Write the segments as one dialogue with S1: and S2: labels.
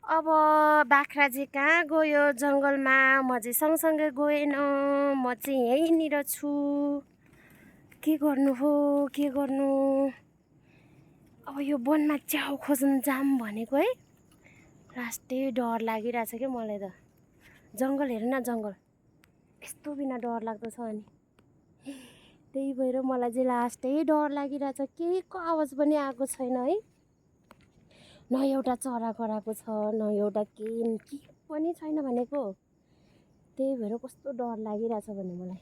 S1: अब बाख्रा चाहिँ कहाँ गयो जङ्गलमा, म चाहिँ सँगसँगै गएन, म चाहिँ यहीँनिर छु। के गर्नु हो, के गर्नु। अब यो वनमा च्याउ खोज्न जाम भनेको है, लास्टै डर लागिरहेछ क्या मलाई त। जङ्गल हेर न, जङ्गल यस्तो बिना डर लाग्दो छ अनि त्यही भएर मलाई चाहिँ लास्टै डर लागिरहेछ। केहीको आवाज पनि आएको छैन है, न एउटा चरा कराएको छ, न एउटा के पनि छैन भनेको। त्यही भएर कस्तो डर लागिरहेछ भने मलाई।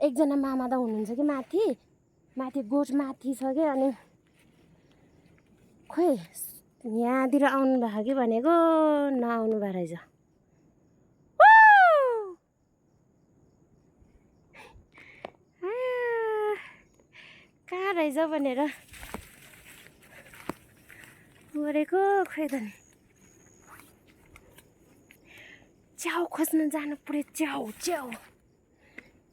S1: एकजना मामा त हुनुहुन्छ कि माथि माथि गोठ माथि छ क्या, अनि खोइ यहाँतिर आउनु भएको कि भनेको, नआउनु भएको रहेछ। कहाँ रहेछ भनेर गरेको, खोइ त नि। च्याउ खोज्न जानु पर्यो, च्याउ च्याउ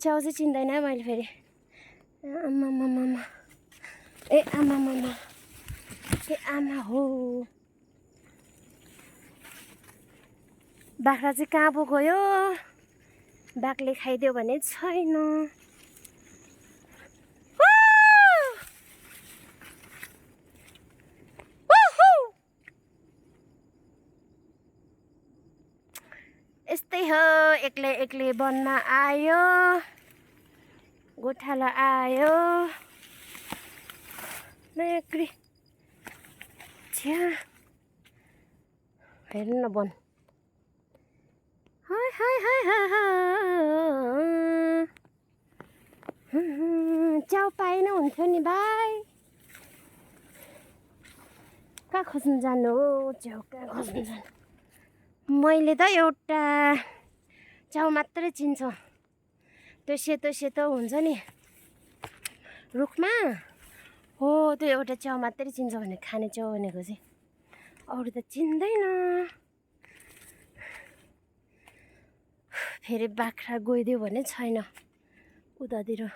S1: च्याउ चाहिँ चिन्दैन है मैले फेरि। आमामामा, ए आमामामा, ए आमा हो। बाख्रा चाहिँ कहाँ पो गयो, बाघले खाइदियो भने छैन। यस्तै हो, एक्लै एक्लै वनमा आयो, गोठाला आयो एक्लै। छ्या हेर्नु न वन, हाय हाय हाय च्याउ पाएन हुन्थ्यो नि भाइ। कहाँ खोज्नु जानु हो, च्याउ कहाँ खोज्नु जानु। मैले त एउटा च्याउ मात्रै चिन्छ, त्यो सेतो सेतो हुन्छ नि रुखमा, हो त्यो एउटा च्याउ मात्रै चिन्छ भने, खाने च्याउ भनेको चाहिँ। अरू त चिन्दैन। फेरि बाख्रा गइदियो भने छैन, उतातिर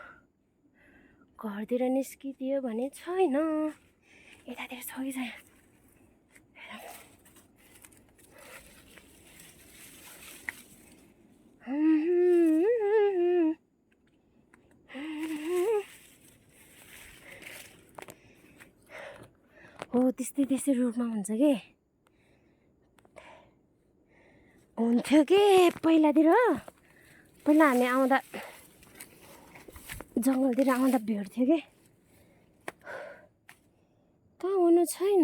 S1: घरतिर निस्किदियो भने छैन। यतातिर छ कि छैन। हो त्यस्तै त्यस्तै रुखमा हुन्छ कि, हुन्थ्यो कि पहिलातिर। पहिला हामी आउँदा जङ्गलतिर आउँदा भेट्थ्यो कि, कहाँ हुनु छैन।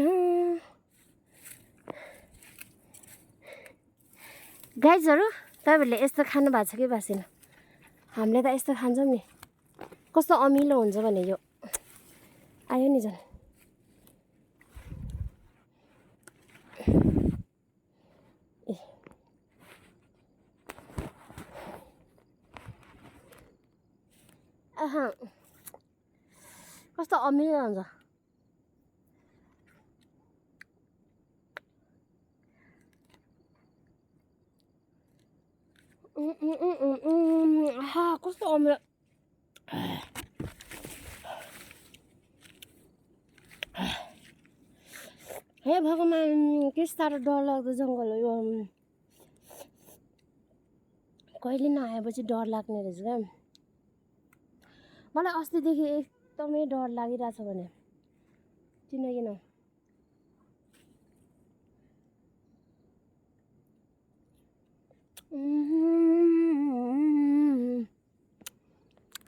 S1: गाइजहरू, तपाईँहरूले यस्तो खानु भएको छ कि भएको छैन? हामीले त यस्तो खान्छौँ नि। कस्तो अमिलो हुन्छ भने यो आयो नि झन्। कस्तो अमिलो हुन्छ। कस्तो अमिलो। हे भगवान्, के साह्रो डर लाग्दो जङ्गल हो यो। कहिले नआएपछि डर लाग्ने रहेछ क्या। मलाई अस्तिदेखि एकदमै डर लागिरहेछ भने किन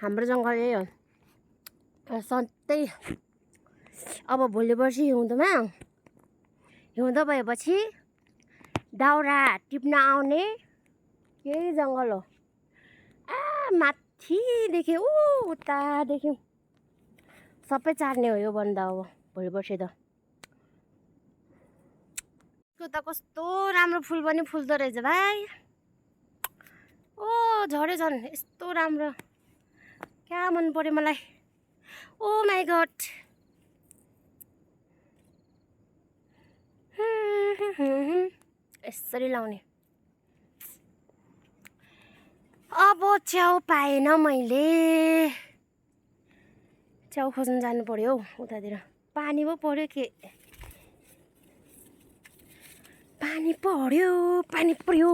S1: हाम्रो जङ्गल यही हो सधैँ। अब भोलि पर्सि हिउँदो भएपछि दाउरा टिप्न आउने यही जङ्गल हो। माथिदेखि उतादेखि सबै चार्ने हो यो वन त। अब भोलि पर्सि त कस्तो राम्रो फुल पनि फुल्दो रहेछ भाइ। ओ झऱ्यो झन्, यस्तो राम्रो, क्या मन पर्यो मलाई। ओ माई गड। यसरी लाउने। अब च्याउ पाएन मैले, च्याउ खोज्न जानु पर्यो हौ उतातिर। पानी पो पर्यो के। पानी पर्यो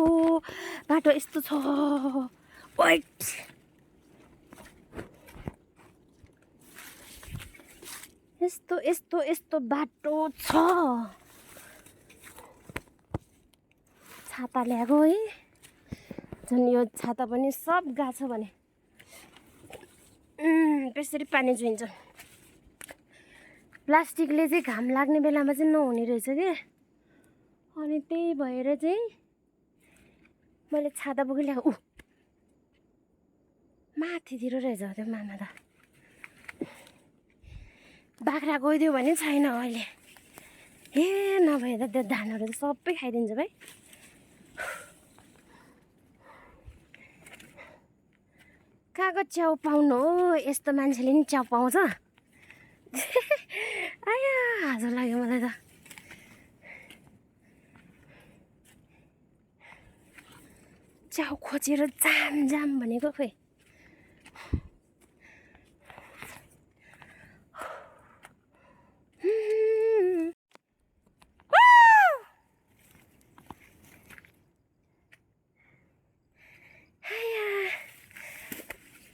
S1: बाटो यस्तो छ वेट यस्तो बाटो छ छाता ल्याएको है झन् यो छाता पनि सब गएको छ भने त्यसरी पानी जुइन्छ प्लास्टिकले चाहिँ घाम लाग्ने बेलामा चाहिँ नहुने रहेछ के अनि त्यही भएर चाहिँ मैले छाता बोकी ल्याएको माथितिर रहेछ त्यो मामा त बाख्रा गइदियो भने छैन अहिले ए नभए त त्यो धानहरू त सबै खाइदिन्छ भाइ कहाँको च्याउ पाउनु हो यस्तो मान्छेले नि च्याउ पाउँछ आया हजुर लाग्यो मलाई त च्याउ खोजेर जाम भनेको खोइ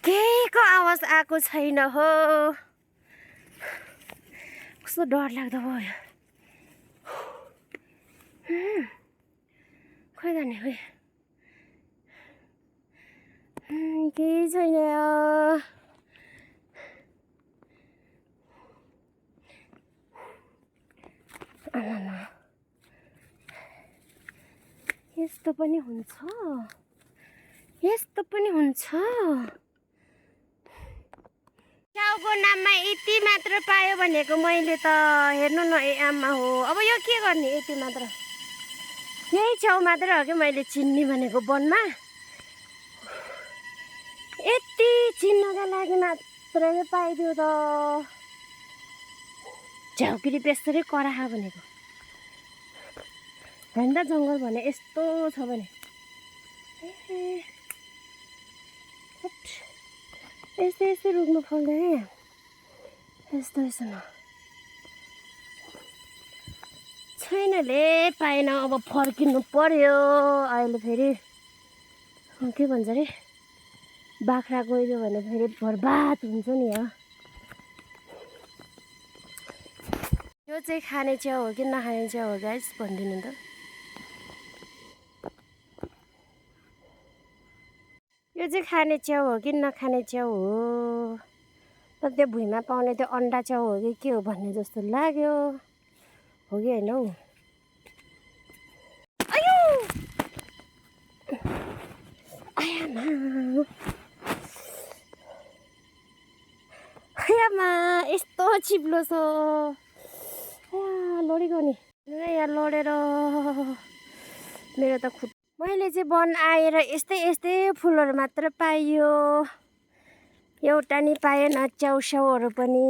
S1: केहीको आवाज आएको छैन हो कस्तो डर लाग्दो भयो खोइ जाने खोइ केही छैन यस्तो पनि हुन्छ च्याउको नाममा यति मात्र पायो भनेको मैले त हेर्नु न ए आमा हो अब यो के गर्ने यति मात्र यही च्याउ मात्र हो कि मैले चिन्ने भनेको वनमा यति चिन्नका लागि मात्रै पाइदियो त झ्याउकिरी बेसरी कराहा भनेको होइन त जङ्गल भने यस्तो छ भने यस्तै रुख्नु फल्दैन यस्तो न छैनले पाएन अब फर्किनु पर्यो अहिले फेरि के भन्छ अरे बाख्रा गइदियो भने फेरि बर्बाद हुन्छ नि यो चाहिँ खाने च्याउ हो कि नखाने च्याउ हो गाइस भनिदिनु त यो चाहिँ खाने च्याउ हो कि नखाने च्याउ हो त त्यो भुइँमा पाउने त्यो अन्डा च्याउ हो कि के हो भन्ने जस्तो लाग्यो हो कि होइन हौ आयामा यस्तो चिप्लो छ लडेको नि यहाँ लडेर मेरो त खुट मैले चाहिँ वन आएर यस्तै फुलहरू मात्र पाइयो एउटा नि पाएन च्याउस्याउहरू पनि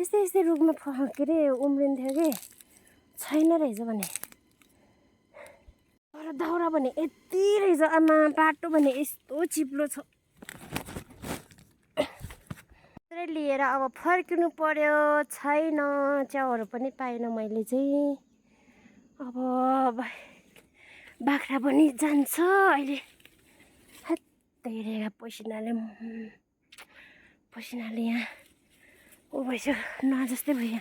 S1: यस्तै रुखमा के अरे उम्रिन्थ्यो कि छैन रहेछ भने तर दाउरा भने यति रहेछ आमा बाटो भने यस्तो चिप्लो छ लिएर अब फर्किनु पर्यो छैन च्याउहरू पनि पाएन मैले चाहिँ अब बाख्रा पनि जान्छ अहिले हेरेर पसिनाले यहाँ ऊ भइसक्यो नजस्तै भयो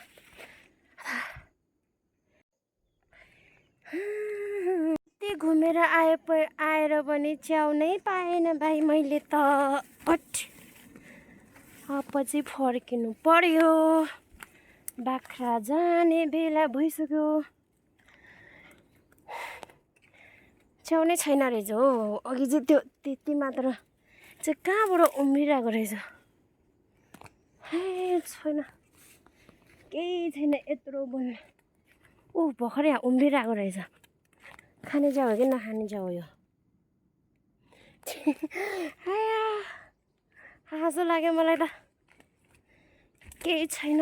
S1: यति घुमेर आएर पनि च्याउ नै पाएन भाइ मैले त अब चाहिँ फर्किनु पर्यो बाख्रा जाने बेला भइसक्यो च्याउ नै छैन रहेछ हो अघि चाहिँ त्यो त्यति मात्र चाहिँ कहाँबाट उम्रिरहेको रहेछ हे छैन केही छैन यत्रो वन भर्खर यहाँ उम्रिरहेको रहेछ खाने च्याउ हो कि नखाने च्याउ हो यो हाँसो लाग्यो मलाई त केही छैन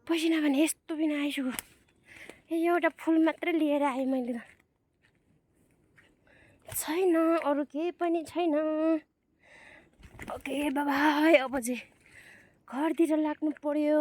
S1: पसिना भने यस्तो बिना आइसक्यो एउटा फुल मात्र लिएर आएँ मैले त छैन अरू केही पनि छैन ओके बाबाई अब चाहिँ घरतिर लाग्नु पर्यो